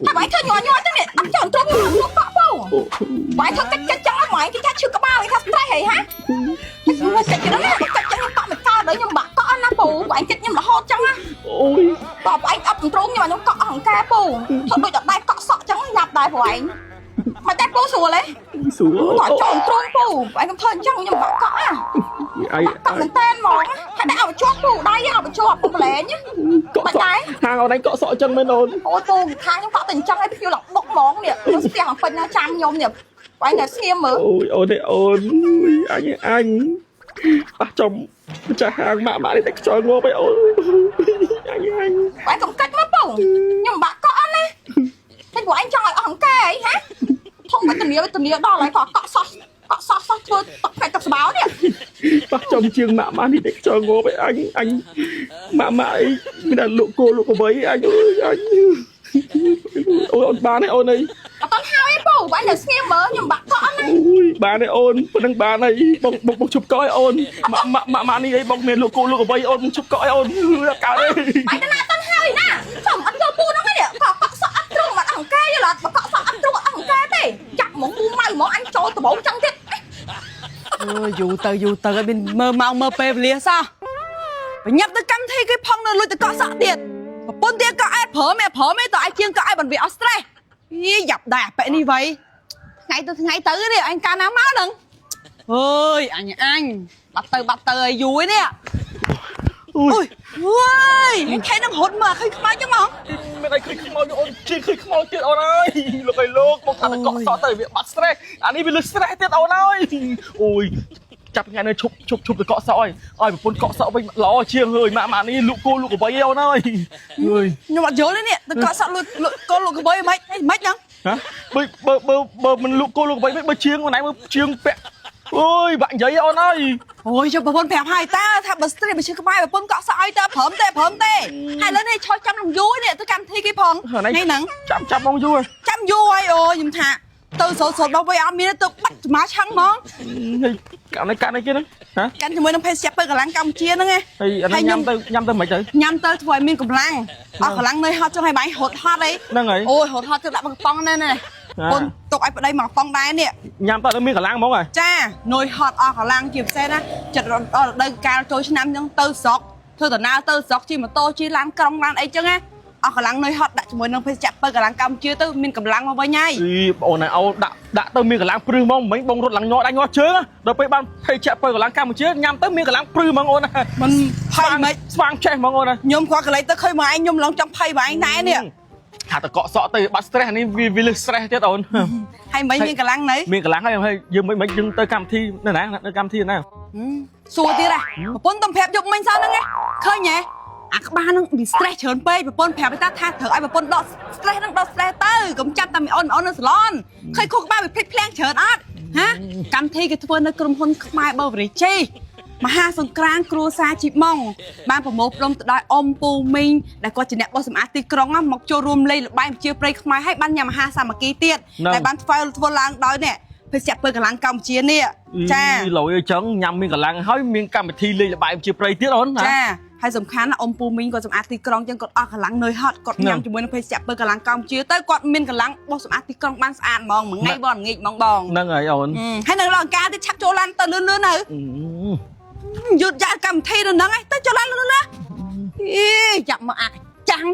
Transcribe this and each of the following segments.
ហើយបងឯងធ្វើញ័រញ័រចឹងនេះអត់ចង់ទ្រុងខ្ញុំកក់ពូបងឯងធ្វើកិច្ចកិច្ចចឹងហ្មងគេថាឈឺក្បាលគេថា stress ហីហាខ្ញុំកិច្ចចឹងណាកិច្ចចឹងខ្ញុំកក់មិនកើតដល់ខ្ញុំបាក់កក់ណាពូបងឯងចិត្តខ្ញុំរហូតចឹងណា អូយ តបឯងអត់ទ្រុងខ្ញុំខ្ញុំកក់អង្កែពូធ្វើដូចតែកក់សក់ចឹងយ៉ាប់ដែរព្រោះឯងមិនតែពូស្រួលទេ ស្រួល តចង់ទ្រុងពូបងឯងខ្ញុំធ្វើអញ្ចឹងខ្ញុំបាក់កក់ណា អី កក់មែនតែនហ្មងហើយដាក់ឲ្យជាប់ពូដៃឲ្យជាប់ពូម្លែង កក់សក់ហាងអូនឯងកក់សក់ចឹងមែនអូន អូពូខាងខ្ញុំកក់តែអញ្ចឹងឲ្យភ្ញៀវឡើងបុកហ្មងនេះខ្ញុំស្ទះឡើងពេញណាចាំខ្ញុំនេះបងឯងតែស្ងៀមមើល អូយអូនឯអូនអញអញអះចំម្ចាស់ហាងម៉ាក់ម៉ាក់នេះតែខ្យល់ងាប់ឯអូនអញអញ បងឯងកុំកាច់មកពូខ្ញុំបាក់កក់អត់ណាតែបងឯងចង់ឲ្យអស់អង្កែអីហាធំទៅធានាធានាដល់ហើយក៏កក់សោះកក់សោះសោះធ្វើទឹកផ្នែកទឹកសបោនេះ ប៉ះចំជាងម៉ាក់ម៉ាក់នេះតែខ្យល់ងាប់ឯអញអញម៉ាក់ម៉ាក់អីមានតែលក់គោលក់កវីអញអើយអញអូនអូនបានទេអូនអី អត់តហើយពូបងឯងនៅស្ងៀមមើលខ្ញុំបាក់កក់អត់ណា អូយបានទេអូនប៉ុណ្ណឹងបានហើយបងបងបងជប់កឲ្យអូនម៉ាក់ម៉ាក់ម៉ាក់ម៉ាក់នេះអីបងមានលក់គោលក់កវីអូនបងជប់កឲ្យអូនកើតទេ បាយទៅណាអត់តហើយណាចំអត់យកពូហ្នឹងឯងក៏កក់សក់អត់ទ្រុងអត់អង្កែយល់អត់បើកក់សក់អត់ទ្រុងអត់អង្កែទេចាប់ហ្មងពូម៉ៅហ្មងអញចូលដបងចឹងទៀត អើយូរទៅយូរទៅឲ្យមានមើលម៉ោងមើលពេលវេលាសោះបញ្ញាប់ទៅកម្មវិធីគេផងនៅលួចទៅកក់សក់ទៀតប្រពន្ធទៀតក៏អែព្រមឯព្រមឯតើឯជាងក៏អែបានវាអត់ stress យីយ៉ាប់ដែរអាប៉ែនេះវៃថ្ងៃទៅថ្ងៃទៅនេះអញកាលណាមកហ្នឹងអើយអញអញបាត់ទៅបាត់ទៅឲ្យយូរឯនេះ អូយ អូយអូយអញខែនឹងរត់មកឃើញខ្មៅចឹងហ្មង មានអីឃើញខ្មោចអូនជាងឃើញខ្មោចទៀតអូនអើយលោកអើយលោកមកថាតែកក់សក់ទៅវាបាត់ stress អានេះវាលើស stress ទៀតអូនអើយអូយចាប់ថ្ងៃនេះឈប់ឈប់ឈប់ទៅកក់សក់អើយឲ្យប្រពន្ធកក់សក់វិញល្អជាងហើយម៉ាក់ម៉ាក់នេះលក់គោលក់កវីអូនអើយអើយ ខ្ញុំអត់យល់ទេនេះទៅកក់សក់លួចលួចកូនលួចក្បីមិនមិនហ្នឹង ហ៎បើបើបើបើមិនលក់គោលក់កវីវិញបើជាងអូនឯងមើលជាងពាក់អូយបាក់និយាយអូនអើយ អូយចុះប្រពន្ធប្រាប់ហើយតើថាបើ stress បើឈឺក្បាលប្រពន្ធកក់សក់ឲ្យតើព្រមទេព្រមទេហើយឥឡូវនេះឆោចចាំនឹងយូរនេះទៅកម្មវិធីគេផងថ្ងៃហ្នឹង ចាំចាំបងយូរ ចាំយូរហើយអូខ្ញុំថាទៅសូត្រសូត្ររបស់វិញអត់មានទៅបាត់ច្មាឆឹងហ្មង ហើយកាន់នេះកាន់នេះគេហ្នឹងហ៎ កាន់ជាមួយនឹងភេសជ្ជៈពើកម្លាំងកម្ពុជាហ្នឹងឯង ហើយអានេះញ៉ាំទៅញ៉ាំទៅមិនទៅ ញ៉ាំទៅធ្វើឲ្យមានកម្លាំងអស់កម្លាំងនៅហត់ចុះឲ្យបាយហត់ហត់អី ហ្នឹងហើយ អូយហត់ហត់ទៅដាក់មកកំប៉ុងណែណែអូនទុកឲ្យប្តីមកកំប៉ុងដែរនេះ ញ៉ាំទៅមានកម្លាំងហ្មងហ៎ ចានុយហត់អស់កម្លាំងជាពិសេសណាចិត្តដល់រដូវកាលចូលឆ្នាំហ្នឹងទៅស្រុកធ្វើដំណើរទៅស្រុកជិះម៉ូតូជិះឡានក្រុងឡានអីចឹងណាអស់កម្លាំងនុយហត់ដាក់ជាមួយនឹងភេសជ្ជៈពើកម្លាំងកម្ពុជាទៅមានកម្លាំងមកវិញហើយ អីបងអូនឲ្យដាក់ដាក់ទៅមានកម្លាំងព្រឺហ្មងមិញបងរត់ឡើងញ័រដៃញ័រជើងដល់ពេលបានភេសជ្ជៈពើកម្លាំងកម្ពុជាញ៉ាំទៅមានកម្លាំងព្រឺហ្មងអូន មិនភ័យមិន ស្វាងចេះហ្មងអូន ខ្ញុំគាត់កន្លែងទៅឃើញមកឯងខ្ញុំឡងចង់ភ័យមកឯងដែរនេះ ថាតកក់សក់ទៅបាត់ stress នេះវាលើស stress ទៀតអូន ហើយមិនមានកម្លាំងនៅ មានកម្លាំងហើយហើយយើងមិនមិនយើងទៅកម្មវិធីនៅណានៅកម្មវិធីណា សួរទៀតហ៎ប្រពន្ធតំប្រាប់យប់មិញសោះហ្នឹងឃើញហ៎អាក្បាលហ្នឹងវា stress ច្រើនពេកប្រពន្ធប្រាប់ថាថាត្រូវឲ្យប្រពន្ធដក stress ហ្នឹងដក stress ទៅកុំចាំតែមីអូនមីអូននៅសាឡនឃើញខួរក្បាលវាភ្លេចភ្លាំងច្រើនអត់ហាកម្មវិធីគេធ្វើនៅក្រុមហ៊ុនខ្មែរបូវរីជីមហាសង្ក្រានគ្រួសារជីម៉ុងបានប្រមូលផ្ដុំទៅដោយអ៊ំពូមីងដែលគាត់ជាអ្នកបោះសម្អាតទីក្រុងមកចូលរួមលេងល្បែងប្រជាប្រិយខ្មែរឲ្យបានញ៉ាំអាហារសាមគ្គីទៀតដែលបានធ្វើធ្វើឡើងដោយនេះភេសជ្ជៈពើកម្លាំងកម្ពុជានេះចា ឡយអញ្ចឹងញ៉ាំមានកម្លាំងហើយមានកម្មវិធីលេងល្បែងជាប្រិយទៀតអូនណា ចាហើយសំខាន់ណាអ៊ំពូមីងគាត់សម្អាតទីក្រុងចឹងគាត់អស់កម្លាំងនឿយហត់គាត់ញ៉ាំជាមួយនឹងភេសជ្ជៈពើកម្លាំងកម្ពុជាទៅគាត់មានកម្លាំងបោះសម្អាតទីក្រុងបានស្អាតហ្មងមួយថ្ងៃបងល្ងាចហ្មងបង ហ្នឹងហើយអូន ហើយនៅឡើងការទៀតឆាប់ចូលឡានទៅលឿនលឿនទៅយឺតយ៉ាតកម្មវិធីនៅហ្នឹងឯងទៅចូលឡានលឿនណាអីយ៉ាប់មកអាចាំង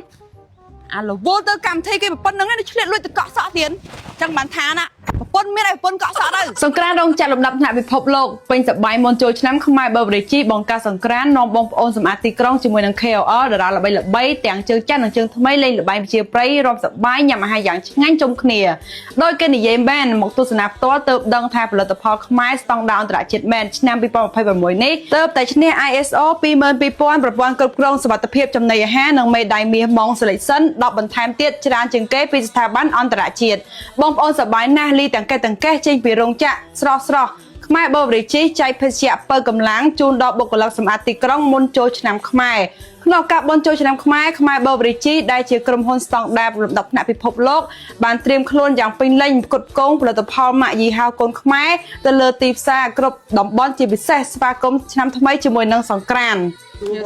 អារវល់ទៅកម្មវិធីគេប្រពន្ធហ្នឹងឯងឆ្លៀតលួចទៅកក់សក់ទៀតចឹងបានថាណាប្រពន្ធមានឲ្យប្រពន្ធកក់សក់ទៅ សង្ក្រានរោងចក្រលំដាប់ថ្នាក់ពិភពលោកពេញសប្បាយមុនចូលឆ្នាំខ្មែរបឺវរេជីបង្កើតសង្ក្រាននាំបងប្អូនសម្អាតទីក្រុងជាមួយនឹង KOL តារាល្បីៗទាំងជើងចាស់និងជើងថ្មីលេងល្បែងប្រជាប្រិយរាប់សប្បាយញ៉ាំអាហារយ៉ាងឆ្ងាញ់ជុំគ្នាដោយគេនិយាយមែនមកទស្សនាផ្ទាល់ទើបដឹងថាផលិតផលខ្មែរស្តង់ដារអន្តរជាតិមែនឆ្នាំ2026នេះទើបតែឈ្នះ ISO 22000ប្រព័ន្ធគ្រប់គ្រងសុវត្ថិភាពចំណីអាហារនិងមេដាយមាសម៉ង Selection 10បន្ថែមទៀតច្រើនជាងគេពីស្ថាប័នអន្តរជាតិបងប្អូនសប្បាយណាស់លីទាំងកេះទាំងកេះចេញពីរោងចក្រស្រស់ស្រស់ខ្មែរបូវរីជីចែកភេសជ្ជៈពៅកម្លាំងជូនដល់បុគ្គលិកសម្អាតទីក្រុងមុនចូលឆ្នាំខ្មែរក្នុងការបន់ចូលឆ្នាំខ្មែរខ្មែរបូវរីជីដែលជាក្រុមហ៊ុនស្តង់ដារលំដាប់ថ្នាក់ពិភពលោកបានត្រៀមខ្លួនយ៉ាងពេញលេញផ្គត់ផ្គង់ផលិតផលម៉ាកយីហោកូនខ្មែរទៅលើទីផ្សារគ្រប់តំបន់ជាពិសេសស្វាគមន៍ឆ្នាំថ្មីជាមួយនឹងសង្ក្រាន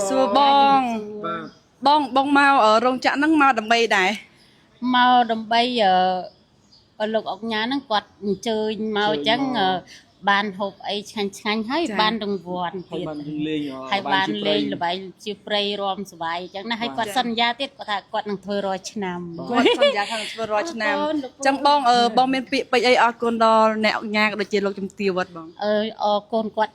សួរបងបងបងមករោងចក្រហ្នឹងមកដើម្បីដែរ មកដើម្បីអឺលោកអុកញ៉ាហ្នឹងគាត់អញ្ជើញមកអញ្ចឹងអឺបានហូបអីឆ្ងាញ់ឆ្ងាញ់ហើយបានរង្វាន់ ទៀត ហើយបានលេង ហើយបានលេងល្បែងជាព្រៃរំសប្បាយអញ្ចឹងណាហើយគាត់សន្យាទៀតគាត់ថាគាត់នឹងធ្វើរាល់ឆ្នាំ គាត់សន្យាថានឹងធ្វើរាល់ឆ្នាំ អរគុណលោកពូ ចឹងបងអឺបងមានពាក្យពេចន៍អីអរគុណដល់អ្នកអង្គការក៏ដូចជាលោកជំទាវវត្តបង អើយអរគុណគាត់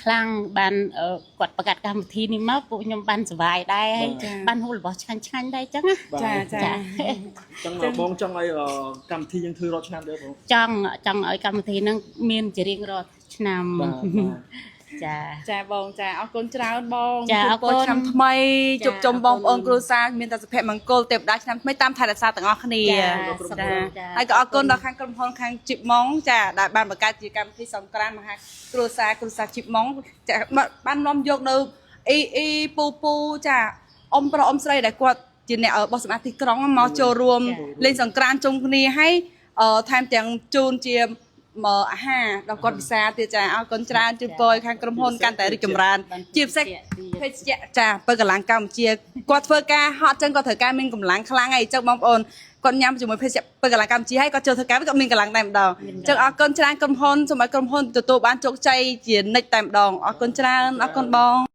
ខ្លាំងបានអឺគាត់បង្កើតកម្មវិធីនេះមកពួកខ្ញុំបានសប្បាយដែរហើយបានហូបរបស់ឆ្ងាញ់ឆ្ងាញ់ដែរអញ្ចឹងណា ចាចា ចង់បងចង់ឲ្យកម្មវិធីយើងធ្វើរាល់ឆ្នាំដែរបង ចង់ចង់ឲ្យកម្មវិធីហ្នឹងមានជារៀងរាល់ឆ្នាំចា ចាបងចាអរគុណច្រើនបង ចាអរគុណ ជូនពរឆ្នាំថ្មី ចា ជួបជុំបងប្អូន អរគុណ គ្រួសារមានតែសុភមង្គលទេវតាឆ្នាំថ្មីតាមថែរក្សាទាំងអស់គ្នា ចាសូមចា ហើយក៏អរគុណដល់ខាងក្រុមហ៊ុនខាងជីបម៉ុងចាដែលបានបង្កើតជាកម្មវិធីសង្ក្រានមហាគ្រួសារគ្រួសារជីបម៉ុងចាបាននាំយកនៅអ៊ីអ៊ីពូពូចាអ៊ំប្រុសអ៊ំស្រីដែលគាត់ជាអ្នកបោះសម្អាតទីក្រុងមកចូលរួមលេងសង្ក្រានជុំគ្នាហើយអឺថែមទាំងជូនជាមកអាហារដល់គាត់ពិសាទៀតចាអរគុណច្រើនជូនពរឲ្យខាងក្រុមហ៊ុនកាន់តែរីកចម្រើនជាពិសេស ភេសជ្ជៈចាបើកម្លាំងកម្ពុជាគាត់ធ្វើការហត់ចឹងគាត់ត្រូវការមានកម្លាំងខ្លាំងហើយចឹងបងប្អូនគាត់ញ៉ាំជាមួយភេសជ្ជៈបើកម្លាំងកម្ពុជាហើយគាត់ចូលធ្វើការវិញគាត់មានកម្លាំងតែម្ដងចឹងអរគុណច្រើនក្រុមហ៊ុនសូមឲ្យក្រុមហ៊ុនទទួលបានជោគជ័យជានិច្ចតែម្ដងអរគុណច្រើនអរគុណបង។